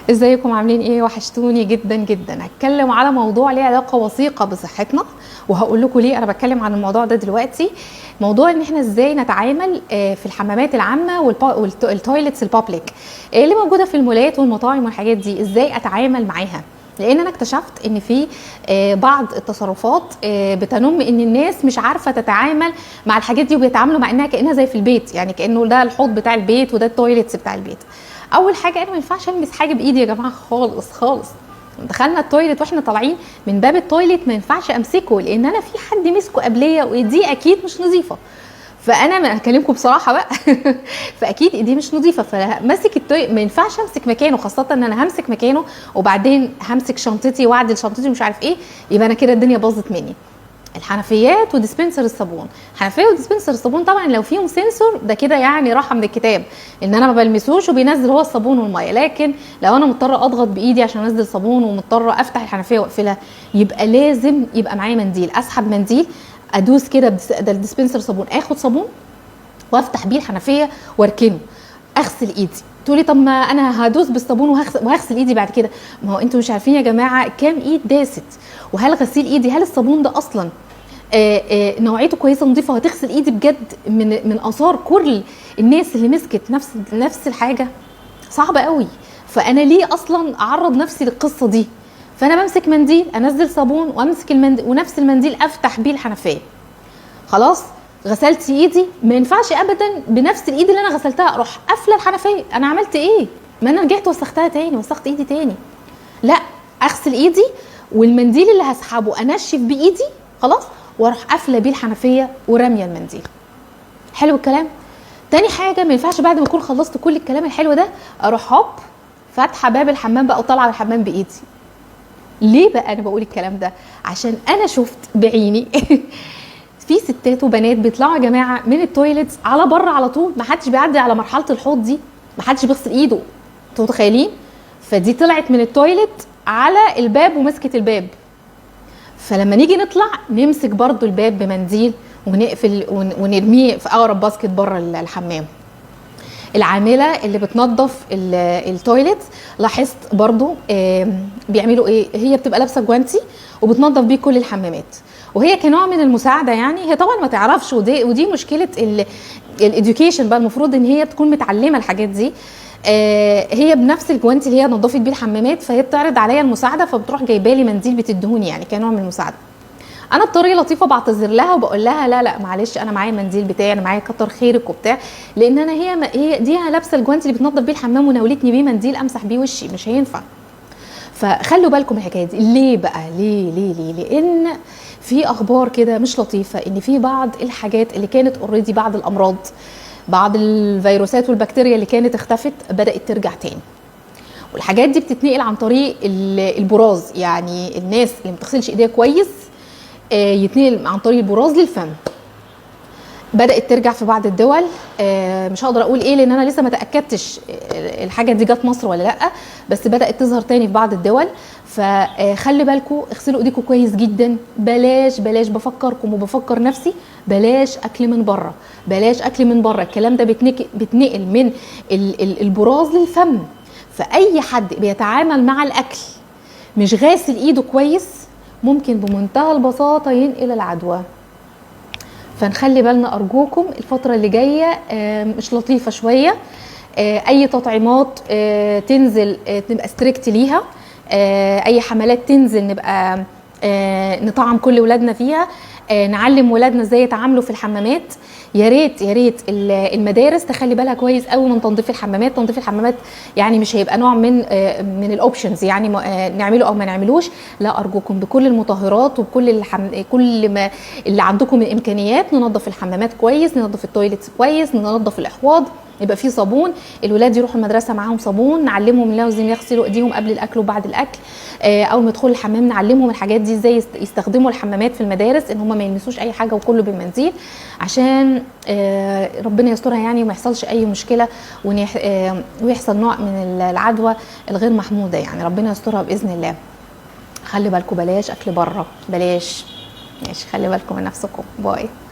ازيكم عاملين ايه؟ وحشتوني جدا جدا. هتكلم على موضوع ليه علاقة وثيقة بصحتنا، وهقول لكم ليه انا بتكلم عن الموضوع ده دلوقتي. موضوع ان احنا ازاي نتعامل في الحمامات العامة وال toilets ال public اللي موجودة في المولات والمطاعم والحاجات دي، ازاي اتعامل معاها. لان انا اكتشفت ان في بعض التصرفات بتنم ان الناس مش عارفه تتعامل مع الحاجات دي، وبيتعاملوا مع انها كانها زي في البيت، يعني كانه ده الحوض بتاع البيت وده ال toilets بتاع البيت. اول حاجة، انا ما ينفعش المس حاجة بايدي يا جماعة خالص خالص. دخلنا ال toilet واحنا طالعين من باب ال toilet ما ينفعش امسكه، لان انا في حد مسكه قبليه وايديه اكيد مش نظيفة. فانا ما هكلمكم بصراحة بقى فاكيد ايدي مش نظيفة، فماسك ال toilet ما ينفعش امسك مكانه، خاصة ان انا همسك مكانه وبعدين همسك شنطتي واعدل شنطتي ومش عارف ايه، يبقى انا كده الدنيا باظت مني. الحنفيات و dispenser الصابون، حنفية و dispenser الصابون طبعا لو فيهم sensor ده كده يعني راحة من الكتاب، ان انا ما بلمسوش وبينزل هو الصابون والمية. لكن لو انا مضطرة اضغط بايدي عشان انزل صابون ومضطره افتح الحنفية واقفلها، يبقى لازم يبقى معايا منديل، اسحب منديل ادوس كده ده ال dispenser صابون، اخد صابون وافتح بيه الحنفية واركنه، اغسل ايدي. تقولي طب ما انا هدوس بالصابون وهغسل ايدي بعد كده. ما هو انتوا مش عارفين يا جماعة كام ايد داست، وهل غسيل ايدي، هل الصابون ده اصلا نوعيته كويسة نظيفة وهتغسل ايدي بجد من اثار كل الناس اللي مسكت نفس الحاجة؟ صعبة قوي. فانا ليه اصلا اعرض نفسي للقصة دي؟ فانا بمسك منديل، انزل صابون وامسك المنديل ونفس المنديل افتح بيه الحنفية. خلاص غسلت ايدي، ما ينفعش ابدا بنفس الايد اللي انا غسلتها اروح قافله الحنفية. انا عملت ايه؟ ما انا رجعت وسختها تاني، وسخت ايدي تاني. لا، اغسل ايدي والمنديل اللي هسحبه انشف بيه ايدي خلاص، واروح قافله بيه الحنفية وراميه المنديل. حلو الكلام. تاني حاجة، ما ينفعش بعد ما اكون خلصت كل الكلام الحلو ده اروح هوب فاتحة باب الحمام بقى وطالعه الحمام بايدي. ليه بقى انا بقول الكلام ده؟ عشان انا شفت بعيني في ستات وبنات بيطلعوا يا جماعة من ال toilets على بره على طول، ما حدش بيعدي على مرحلة الحوض دي، ما حدش بيغسل ايده، انتوا متخيلين؟ فدي طلعت من ال toilet على الباب ومسكت الباب. فلما نيجي نطلع نمسك برضو الباب بمنديل ونقفل ونرميه في اقرب basket بره الحمام. العاملة اللي بتنظف ال toilet لاحظت برضو بيعملوا ايه، هي بتبقى لابسه جوانتي وبتنظف بيه كل الحمامات، وهي كنوع من المساعدة يعني، هي طبعا ما تعرفش، ودي مشكلة ال education بقى، المفروض ان هي تكون متعلمة الحاجات دي. هي بنفس الجوانتي اللي هي نظفت بيه الحمامات، فهي بتعرض عليا المساعدة، فبتروح جايبه لي منديل بتدهوني يعني كنوع من المساعدة. انا بطريقة لطيفة بعتذر لها وبقول لها لا لا معلش انا معايا المنديل بتاعي، انا معايا كتر خيرك وبتاع، لان انا هي دي لابسه الجوانتي اللي بتنظف بيه الحمام وناولتني بيه منديل امسح بيه وشي، مش هينفع. فخلوا بالكم من الحكاية دي. ليه بقى؟ ليه ليه ليه؟ لان في اخبار كده مش لطيفة، ان في بعض الحاجات اللي كانت already، بعض الامراض، بعض الفيروسات والبكتيريا اللي كانت اختفت بدات ترجع تاني، والحاجات دي بتتنقل عن طريق البراز. يعني الناس اللي ما بتغسلش ايديها كويس، يتنقل عن طريق البراز للفم. بدات ترجع في بعض الدول، مش هقدر اقول ايه لان انا لسه ما تاكدتش الحاجة دي جت مصر ولا لا، بس بدات تظهر تاني في بعض الدول. فخلي بالكم، اغسلوا ايديكم كويس جدا، بلاش بلاش، بفكركم وبفكر نفسي، بلاش اكل من بره، بلاش اكل من بره. الكلام ده بيتنقل من البراز للفم. فاي حد بيتعامل مع الاكل مش غاسل ايده كويس ممكن بمنتهى البساطة ينقل العدوى. فنخلي بالنا ارجوكم، الفترة اللي جاية مش لطيفة شوية. اي تطعيمات تنزل نبقى strict ليها، اي حملات تنزل نبقى نطعم كل ولادنا فيها، نعلم ولادنا ازاي يتعاملوا في الحمامات. يا ريت يا ريت المدارس تخلي بالها كويس قوي من تنظيف الحمامات. تنظيف الحمامات يعني مش هيبقى نوع من ال options، يعني نعمله او ما نعملوش، لا ارجوكم بكل المطهرات وبكل كل ما اللي عندكم من امكانيات ننظف الحمامات كويس، ننظف ال toilets كويس، ننظف الاحواض، يبقى في صابون، الولاد يروحوا المدرسة معاهم صابون، نعلمهم لازم يغسلوا ايديهم قبل الاكل وبعد الاكل، اول ما يدخلوا الحمام نعلمهم الحاجات دي ازاي يستخدموا الحمامات في المدارس، ان هم ما يلمسوش اي حاجة وكله بالمنديل، عشان ربنا يسترها يعني وما يحصلش اي مشكلة ويحصل نوع من العدوى الغير محمودة، يعني ربنا يسترها باذن الله. خلي بالكم بلاش اكل بره، بلاش، ماشي، خلي بالكم من نفسكم. bye.